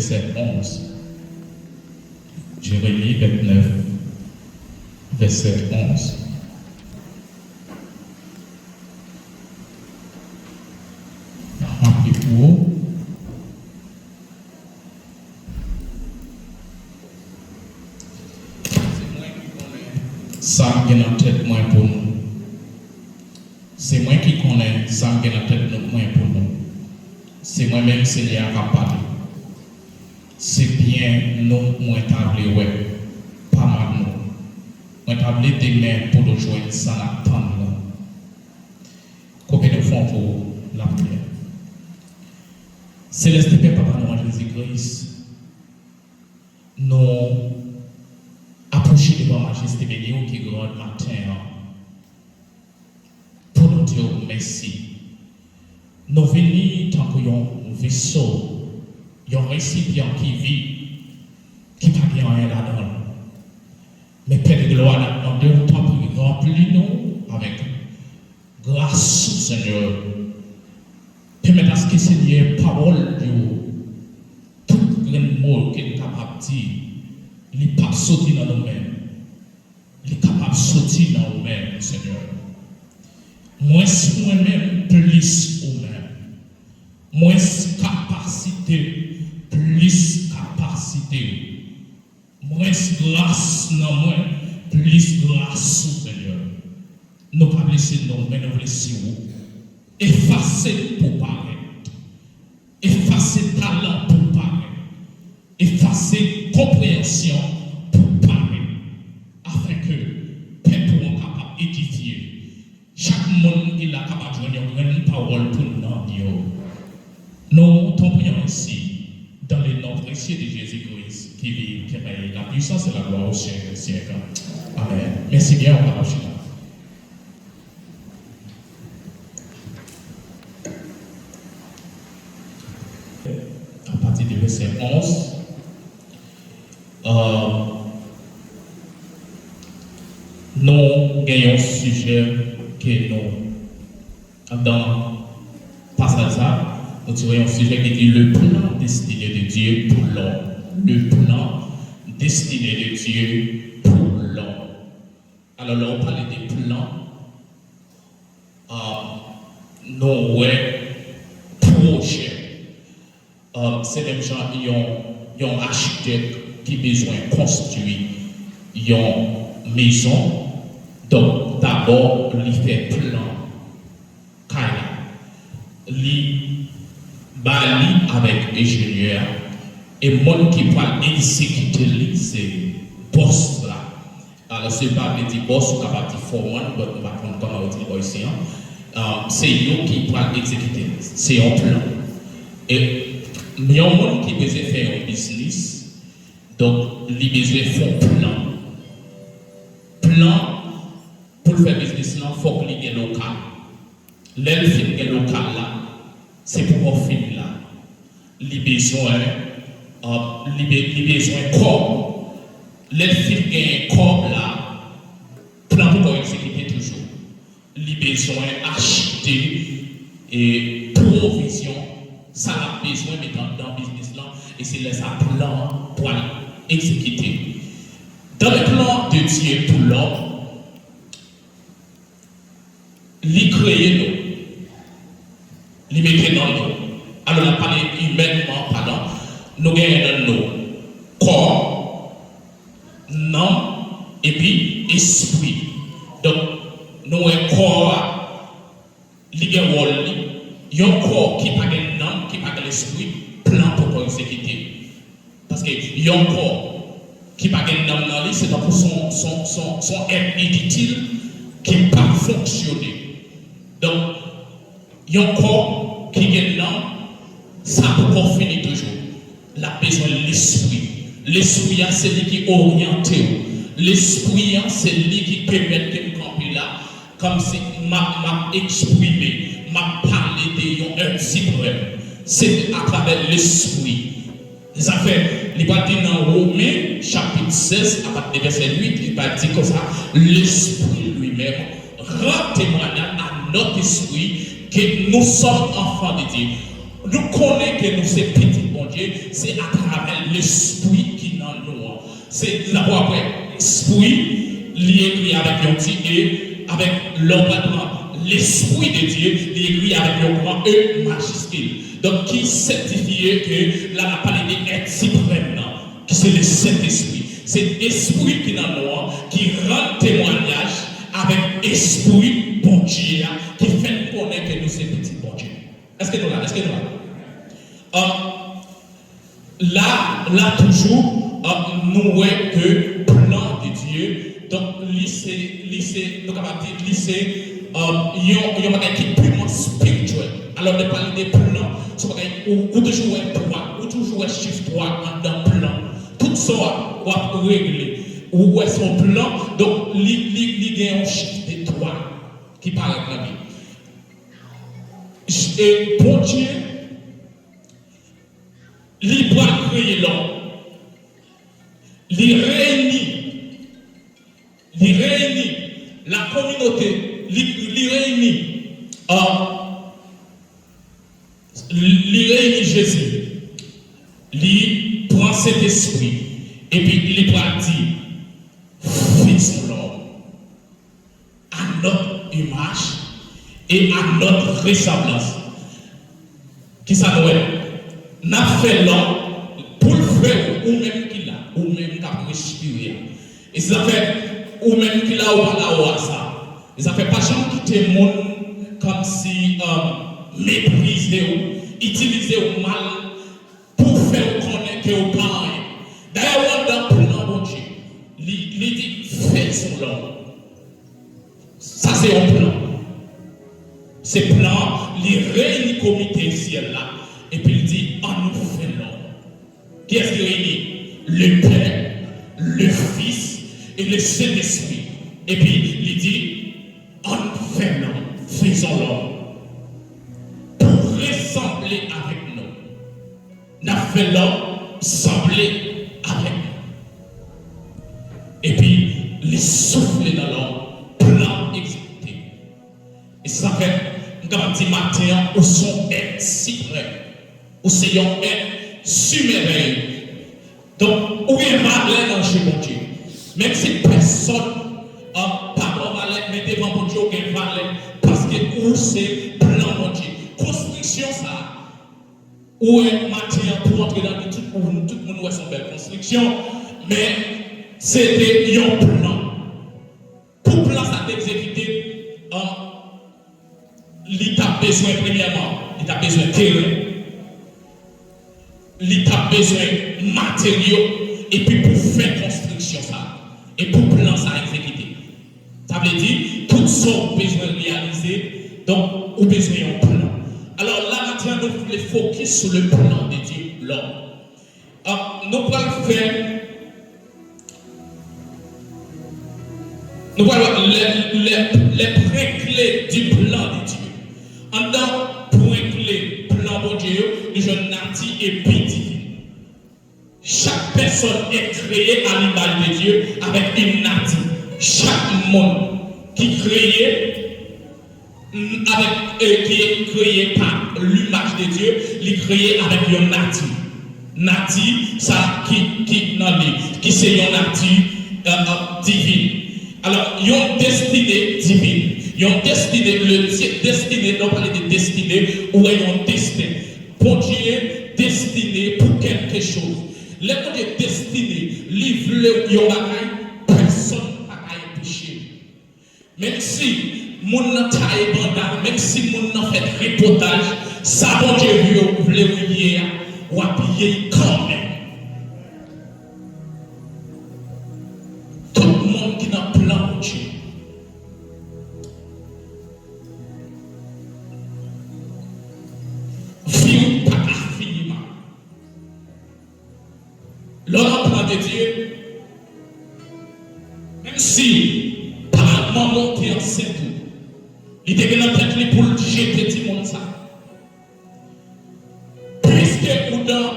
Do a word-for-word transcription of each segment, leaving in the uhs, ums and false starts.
vèsè onz. Jeremi vennèf, vèsè onz. M ap li pou ou. Se mwen ki konnen sa m gen nan tèt mwen pou nou. Se mwen ki konnen sa m gen nan tèt nou, mwen pou nou. Se mwen menm Senyè a k ap pale. Se byen nou mwen ta vle wè, pa mal nou. Mwen ta vle demen pou nou jwenn sa n ap tann lan. Kote nou fè yon pou lapriyè. Selès Pè, Papa nou an Jezi Kris, nou apwoche devan majeste beni w ki gran maten an pou nou di w mèsi. Nou vini tankou yon veso, yon resipyan ki vid, ki pa gen anyen ladan l. Men Pè de glwa, n ap mande w, tanpri, ranpli nou avèk gras ou, Senyè. Pèmèt aske, Senyè, pawòl yo, tout grenn mo ke n kapab di, li p ap soti nan nou menm. Li kapab soti nan ou menm, Senyè. Mwens mwen menm, plis ou menm. Mwens kapasite, plis kapasite. Mwens gras nan mwen, plis gras ou, Senyè. Nou pa vle se non, men nou vle se ou. Efase m pou parèt. Efase talan pou parèt. Efase konpreyansyon pou parèt. Afenke pèp ou an kapab edifye. Chak moun ki la kapab jwenn yon grenn pawòl pou nanm yo. Nous t'en prions ainsi, dans le nom précieux de Jésus-Christ, qui vit, qui règne, la puissance et la gloire au siècle des siècles. Amen. Mèsi byen, ou kapab chita. A pati de vèsè onz, euh, nou gen yon sijè ke nou, nan pasaj sa, nou tire yon sijè ki di, le plan destiné de Dieu pour l'homme. Le plan destiné de Dieu pour l'homme. Alò, lè w pale de plan, ah, nou wè pwojè. Ah, se menm jan yon, yon achitèk ki bezwen konstwi yon mezon. Donk, dabò, li fè plan kay la. Li ba li avèk enjenyè a, e moun ki pral egzekite li, se bòs la. Alò, se pa vle di bòs, ou kapab di foreman, but m pa konn kòman yo di l bò isi an. Ah, se yo ki pral egzekite l. Se yon plan. E yon moun ki bezwen fè yon biznis, donk, li bezwen fè yon plan. Plan pou l fè biznis lan, fòk li gen lokal. Lè l fin gen lokal la, se poko fini la. Li bezwen, ah, li be-, li bezwen kòb. Lè l fin genyen kòb la, plan poko egzekite toujou. Li bezwen achte, e, pwovizyon, sa l ap bezwen met anndan biznis lan, e se lè sa plan an pral egzekite. Dans le plan de Dieu pour l'homme, li kreye nou. Li mete nan nou. Alò, n ap pale imènman palan. Nou genyen nan nou kò, nanm, epi espri. Donk, nou wè kò a, li gen wòl li. Yon kò ki pa gen nanm, ki pa gen lespri, plan poko egzekite. Paske yon kò ki pa gen nanm nan li, se tankou son, son, son, son èt initil ki p ap fonksyone. Donk, yon kò ki gen nanm, sa poko fini toujou. L ap bezwen lespri. Lespri a, se li ki oryante w. Lespri a, se li ki pèmèt ke m kanpe la. Kòmsi m ap, m ap eksprime, m ap pale de yon èt siprèm. Se atravè lespri. Se sa k fè, li pral di nan Women, chapit sèz, apati de vèsè uit, li pral di konsa, L'Esprit lui-même rend témoignage à notre esprit que nous sommes enfants de Dieu. Nou konnen ke nou se pitit Bondye. Bondye, se atravè lespri ki nan nou an. Se, n ap wè, lespri, li ekri avèk yon ti e, avèk, lè w pral pran lespri de Dye, li ekri avèk yon gran E majiskil. Donk, ki sètifye ke la n ap pale de èt siprèm nan, ki se le Sentespri. Se espri ki nan nou an, ki rann temwayaj avèk espri Bondye a, ki fè n konnen ke nou se pitit Bondye. Èske nou la? Èske nou la? Um, la, la toujou, um, nou wè ke plan de Dye, donk, li se, li se, nou kapab di, li se, um, yon, yon bagay ki piman espirityèl. Alò, lè pale de plan, se yon bagay, ou, ou toujou wè twa, ou toujou wè chif twa anndan plan. Tout sa w ap, w ap regle, ou wè se yon plan, donk, li, li, li gen yon chif de twa ki parèt nan Bib. E Bondye, li pral kreye lòm. Li reyini, li reyini la kominote, li, li reyini, uh, li reyini Jezi. Li pran Sentespri, epi li pral di, Faisons l'homme à notre image et à notre ressemblance. Kisa nou wè? N ap fè lòm pou l fè w, ou menm ki la, ou menm k ap respire a. E se sa fè, ou menm ki la, ou pa la o aza. E sa fè, pa janm kite moun kòmsi, um, meprize w, itilize w mal, pou fè w konnen ke w pa anyen. Dayè, ou anndan plan Bondye. Li, li di, Faisons l'homme. Sa se yon plan. Se plan, li reyini komite syèl la, epi l di, An nou fè lòm. Kiyès ki reyini? Le Père, le Fils et le Saint-Esprit. Epi li di, An nou fè lòm, faisons l'homme, pou resanble avèk nou. N ap fè lòm sanble avèk nou. Epi, li soufle nan lòm, plan egzekite. E sa fè, m kapab di maten an, ou se yon èt siprèm. Ou se yon èt si mèvèy. Donk, ou gen valè nan je Bondye. Menm si pèsòn, ah, pa ba w valè, men devan Bondye, ou gen valè. Paske ou se plan Bondye. Konstriksyon sa a, ou wè maten an, pou antre nan li, tout moun, tout moun wè se yon bèl konstriksyon, men se te yon plan. Pou plan sa te egzekite, an, li t ap bezwen, premyèman, li t ap bezwen teren, li t ap bezwen materyo, epi pou fè konstriksyon sa, e pou plan sa egzekite. Sa vle di, tout sa w bezwen reyalize, donk, ou bezwen yon plan. Alò, la maten an, nou vle fokis sou le plan de Dieu, l'homme. Ah, nou pral fè, nou pral wè les, les, les points clés du plan de Dieu. Anndan pwen kle plan Bondye yo, nou jwenn nati e bi diven. Chaque personne est créée à l'image de Dieu avec une nature. Chak moun ki kreye avèk, e, ki kreye pa l'image de Dieu, li kreye avèk yon nati. Nati sa ki, ki nan li, ki se yon nati, e, e, divin. Alò, yon destine divin. Yon destine, le, destine, lè w pale de destine, ou wè yon desten. Bondye destine pou kèlke choz. Lè Bondye destine, li vle yon bagay, pèsonn pa ka anpeche l. Menm si moun nan taye banda, menm si moun nan fè tripotaj, sa Bondye vle, vle ou ye a, w ap ye l kanmenm. Tout moun ki nan plan Bondye, vi w pa ka fini mal. Lè w nan plan de Dye, menm si pa manman w te ansent ou, li te gen nan tèt li pou l jete timoun sa. Piske ou nan,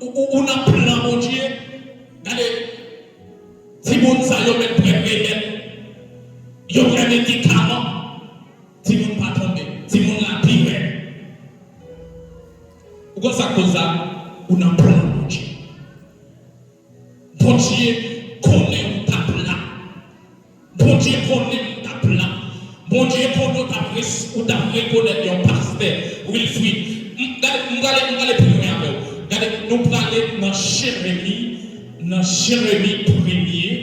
ou, ou, ou nan plan Bondye, gade, timoun sa yo mèt pran remèd, yo pran medikaman, timoun pa tonbe, timoun la pi rèd. Ou konn sa k koz sa? Ou nan plan Bondye. Bondye konnen ou t ap la. Bondye konnen ou t ap la. Bondye konnen ou t ap res-, ou t ap rekonèt yon pastè Wilfrid. M, gade, m prale, m prale pi lwen avè w. Gade, nou prale nan Jeremi, nan Jeremi premye.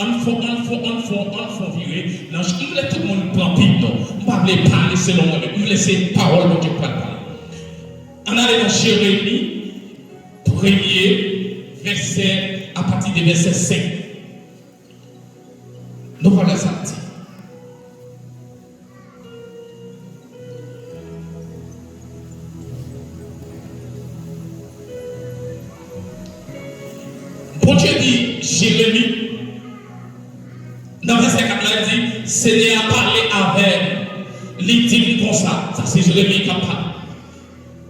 Ann fè, ann fè, ann fè, ann fè vire. Nan, m vle tout moun pran Bib nou. M pa vle pale selon mwen menm. M vle se pawòl Bondye k pral pale. Ann ale nan Jeremi, premye vèsè, apati de vèsè senk. Nou pa wè sa l di. Bondye di Jeremi, nan vèsè kat la, li di, Senyè a pale avè m, li di m konsa, sa se Jeremi k ap pale.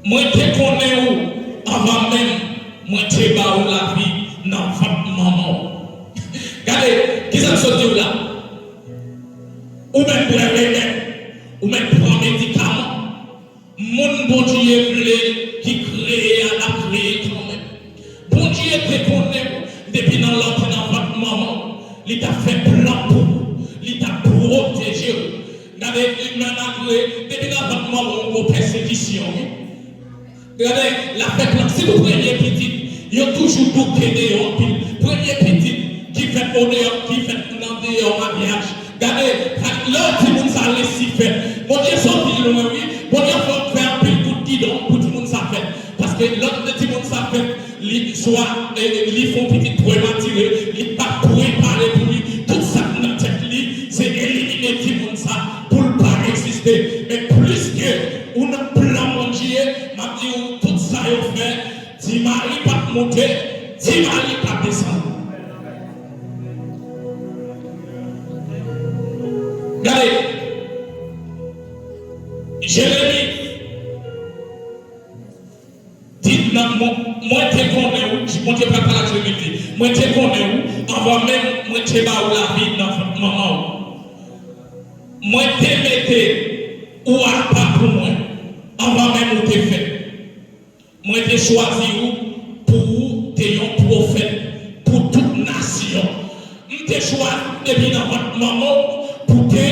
Mwen te konnen ou anvan menm mwen te ba ou lavi nan vant manman w. Gade, kisa m sot di w la? Ou mèt bwè remèd, ou mèt pran medikaman. Moun Bondye vle ki kreye a, l ap kreye kanmenm. Bondye te konnen w depi nan lè w te nan vant manman w. Li t ap fè plan pou ou. Li t ap pwoteje w. Gade, malgre depi nan vant manman w, ou pèsekisyon, wi. Gade, l ap fè plan. Sitou premye pitit, yo toujou doute de yo anpil. Premye pitit ki fèt odeyò, ki fèt nan deyò maryaj. Gade, lè timoun sa resi fèt, Bondye soti lwen, wi. Bondye fè, fè anpil kout gidon pou timoun sa fèt. Paske lè timoun sa fèt, li swa, eh, li fè yon pitit prematire, li pa prepare pou li. Tout sa k nan tèt li, se elimine timoun sa pou l pa egziste. Men plis ke ou nan plan Bondye, m ap di w, tout sa yo fè, Di Mari p ap monte, Di Mari p ap desann. Gade, Jeremi di nan, mwen, mwen te konnen ou, Bondye pral pale ak Jeremi, li di, mwen te konnen ou anvan menm mwen te ba ou lavi nan vant manman ou. Mwen te mete ou apa pou mwen anvan menm ou te fèt. Mwen te chwazi ou pou ou te yon pwofèt pou tout nasyon. M te chwazi ou depi nan vant manman w pou te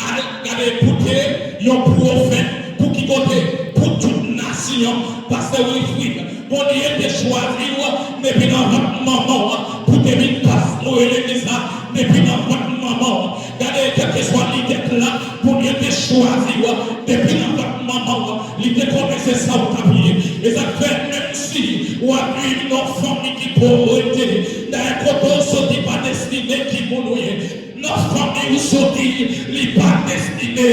al, gade, pou te yon pwofèt pou ki kote? Pou tout nasyon. Pastè Wilfrid, Bondye te chwazi ou depi nan vant manman w pou te vin pastore legliz la depi nan vant manman w. Gade, kèlkeswa lidè k la, Bondye te chwazi w depi nan vant manman w. Li te konnen se sa w t ap ye. E sa k fè, menm si w ap viv nan fanmi ki povrete, dayè kote w soti pa destine ki moun ou ye. Nan fanmi w soti, li pa destine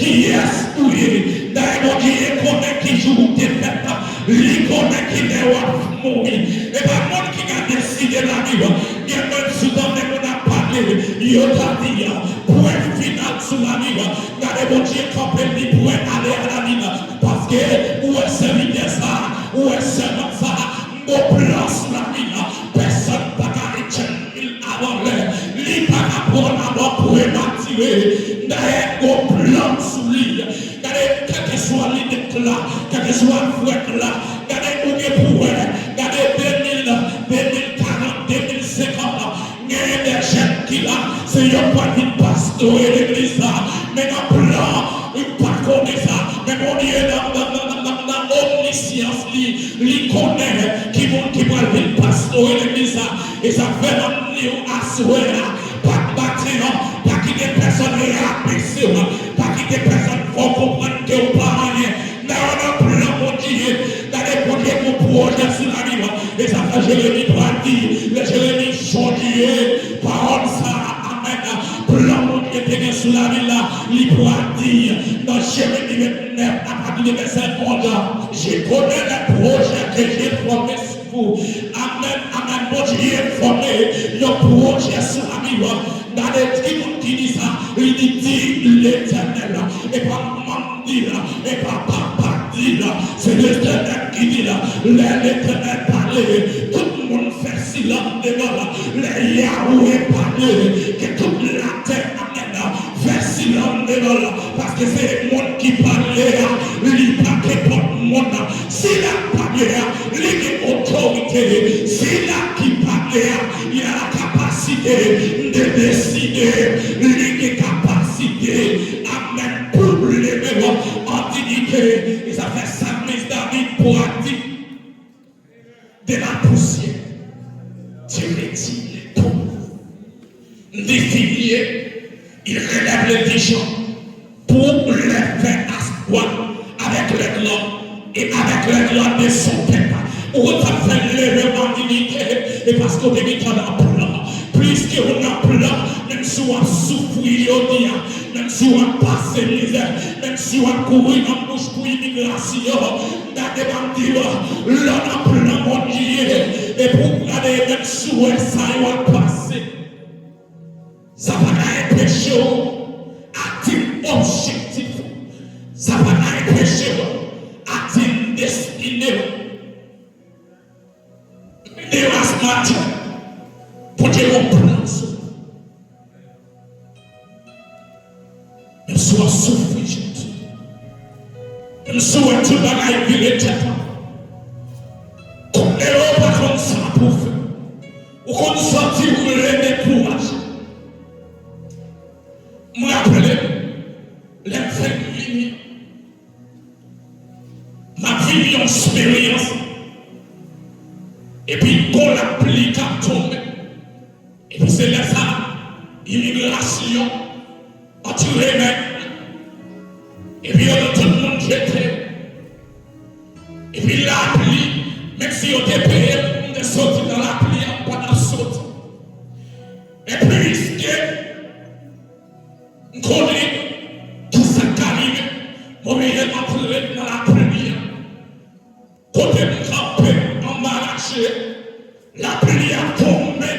kiyès ou ye. Dayè Bondye konnen ki jou ou te fèt. Li konnen kilè w ap mouri. E pa moun ki ka deside lavi w. Gen menm si w tande moun ap pale, yo ta di, pwen final sou lavi w. Gade Bondye kanpe, li prè ale a la lin. Paske ou wè sèvitè sa, ou wè sèvant sa, m gon plan sou lavi l. Pèsonn pa ka etchanj li avan lè. Li pa ka pran lanmò prematire. Dayè m gon plan sou li. Gade, kèlkeswa lidè k la, kèlkeswa frè k la, gade ou gen pou wè, gade de mil, de mil karant, de mil senkant, genyen de jèn ki la, se yo k pral vin pastore legliz la. Men nan plan, ou pa konnen sa. Men Bondye nan, nan, nan, nan, nan, nan omnisyans li, li konnen ki moun ki pral vin pastore legliz la. E sa fè m ap di w aswè a, pa t maten an, pa kite pèsonn rapese w, pa kite pèsonn fè w konprann ke w pa anyen. Nan, nan plan Bondye, gade Bondye gon pwojè sou lavi w. E sa fè Jeremi pral di, lè Jeremi sonje pawòl sa a, amèn, plan Bondye te gen sou lavi l la, li pral di nan Jeremi vennèf, apati de vèsè onz, Je connais les projets que j'ai formés sur vous. Amèn, amèn. Bondye fòme yon pwojè sou lavi w. Gade ki moun ki di sa, li di, di Letènèl. E pa manman di l, e pa papa di l, se Letènèl ki di l. Lè Letènèl pale, tout moun fè silans devan l. Lè Yahweh pale, ke tout latè, amèn, fè silans devan l. Paske se moun ki pale a, li pa kenpòt moun. Si l ap pale a, li Sila ki pa gen a, il a la capacité de décider. Li gen kapasite, amèn, pou leve w an diyite. E sa fè salmis David pral di, de la poussière, tu retires ton nom. Définier, il relève les dirigeants pour leur faire asseoir avec les grands et avec les grands de son peuple. Ou konn sa k fè l leve w an diyite? E paske w te gentan nan plan. Pliske w nan plan, menm si w ap soufri jodi a, menm si w ap pase mizè, menm si w ap kouri nan bouch pou imigrasyon, gade m ap di w, lè w nan plan Bondye, epi w gade menm si w wè sa yo ap pase. Sa pa ka anpeche w atenn objektif ou. Sa pa ka anpeche w atenn destine w. Mete yo asmaten. Bondye gon plan sou ou. Menm si w ap soufri jodi, menm si w wè tout bagay vire tèt an, kote w pa konn sa pou w fè, ou konn santi w vle dekouraje. M raple m, lè m fèk vini, m ap viv yon eksperyans. Epi gon lapli k ap tonbe. Epi se lè sa a, imigrasyon antre men. Epi yo di tout moun jete. Epi lapli, menm si yo te peye m pou m te soti nan lapli a, m pa t ap soti. Men piske m konnen ki sa k ka rive, m oblije antre nan lapli a. Kote m kanpe anba rache, lapli ap tonbe,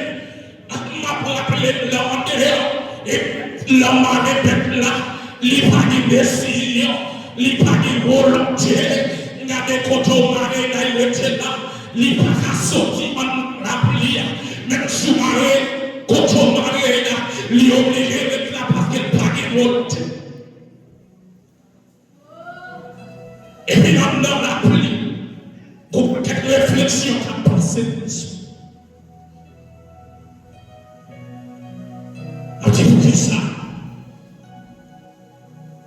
ak m ap raple m lè w andeyò, e lè w mare bèt la, li pa gen desizyon, li pa gen volonte. Gade kote w mare l, l rete la, li pa ka soti anndan lapli a. Menm si w mare kote w mare l la, li oblije ret la paske l pa gen volonte. Epi anndan lapli, gon pakèt refleksyon k ap pase nan lespri. M ap di, poukisa?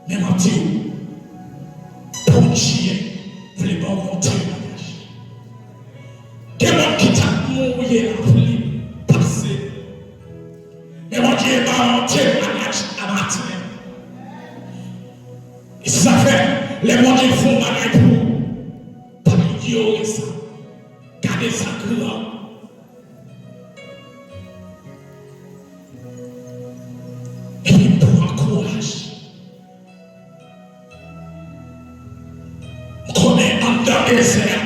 Men m ap di w, Bondye vle ba w yon temwayaj. Gen moun ki t ap mouri lapli pase. Men Bondye ba w yon temwayaj a maten. E se sa fè, lè Bondye fè yon bagay pou ou, pa inyore sa. Gade sa gran. Epi pran kouraj. M konnen anndan dezè a,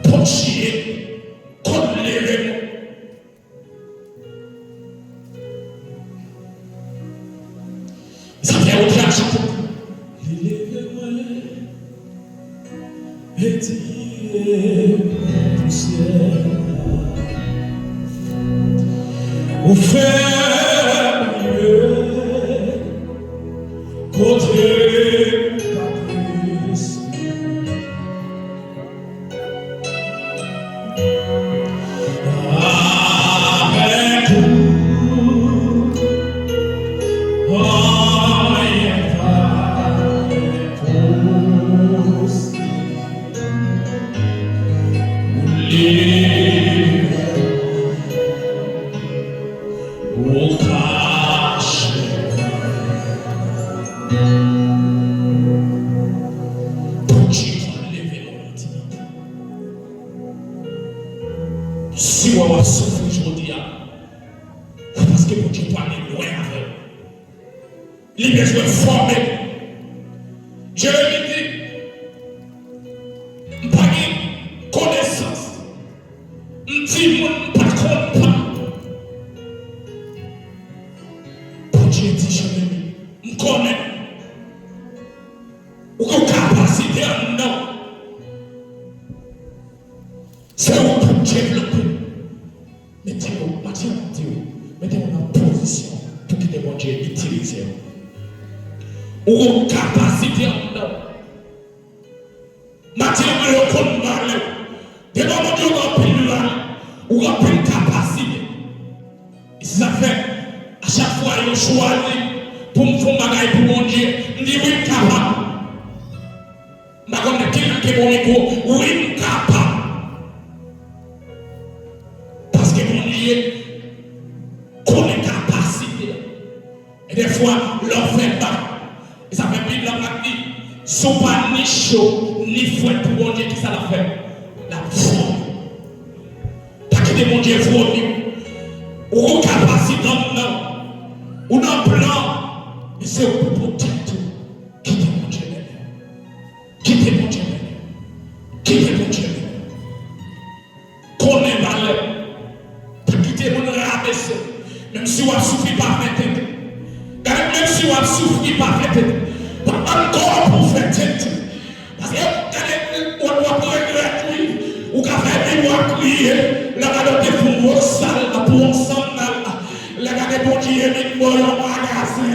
Bondye konn leve moun. Sa fè ou te ap chante. Li leve mwen, retire pousyè la. Ou fè m rive kote m pa te espere. Avèk ou, anyen pa enposib. Ou leve, ou kache. Bondye konn leve moun an diyite. Si w wè w ap soufri jodi a, se paske Bondye pwale lwen avè w. Li bezwen fòme w. Jeremi di, m pa gen konesans. M timoun, m pa t konn pa. Bondye di, Jeremi, m konnen ou gen kapasite anndan w. Se ou pou devlope. Mete w, mete w, mete w, mete w nan pozisyon pou kite Bondye itilize w. Ou gen kapasite anndan w. Maten an, yo konn mare w. Devan Bondye, ou gen anpil valè, ou gen anpil kapasite. E se sa k fè, a chak fwa yo chwazi pou m fè yon bagay pou Bondye, m di, wi, m kapab. M pa konn kilès ki bon mikwo, wi, m kapab. Paske Bondye konnen kapasite w. E dèfwa, lè w fè bak, e sa fè Bib la pa di, si w pa ni cho, ni frèt pou Bondye, kisa l ap fè? L ap vomi. Pa kite Bondye vomi w. Ou gen kapasite anndan w. Ou nan plan, men se ou pou pran tèt ou. Kite Bondye mennen w. Kite Bondye mennen w. Kite Bondye mennen w. Konnen valè w. Pa kite moun rabese w. Menm si w ap soufri, pa fè tenten. Gade, menm si w ap soufri, pa fè tenten. Pa bann kò w pou fè tenten. Paske gade, w ap, w ap regrèt, wi. Ou ka fè mimwa kriye. Lè gade w te fè yon wòch sal pou yon sandal. Lè gade Bondye vin ba w yon magazen.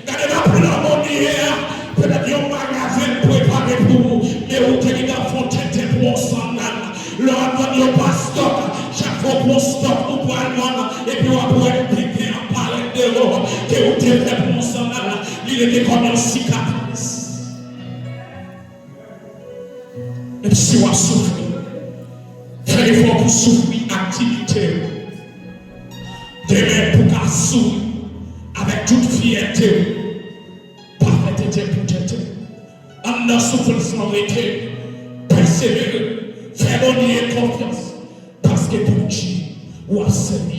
Gade nan plan Bondye a, petèt yon magazen l prepare pou ou, men ou te gentan fè yon tenten pou yon sandal. Lè w ap vann yon pa stòk, chak fwa w pran yon stòk, ou pral vann, epi w ap wè tenten an parèt devan w, ke ou te fè pou yon sandal, li rete kòm yon sikatris. Menm si w ap soufri, fè efò pou soufri ak diyite w. Demen pou w ka souri avèk tout fyète w. Pa fè tenten pou tenten. Anndan soufrans lan rete. Pèsevere. Fè Bondye konfyans. Paske Bondye w ap sèvi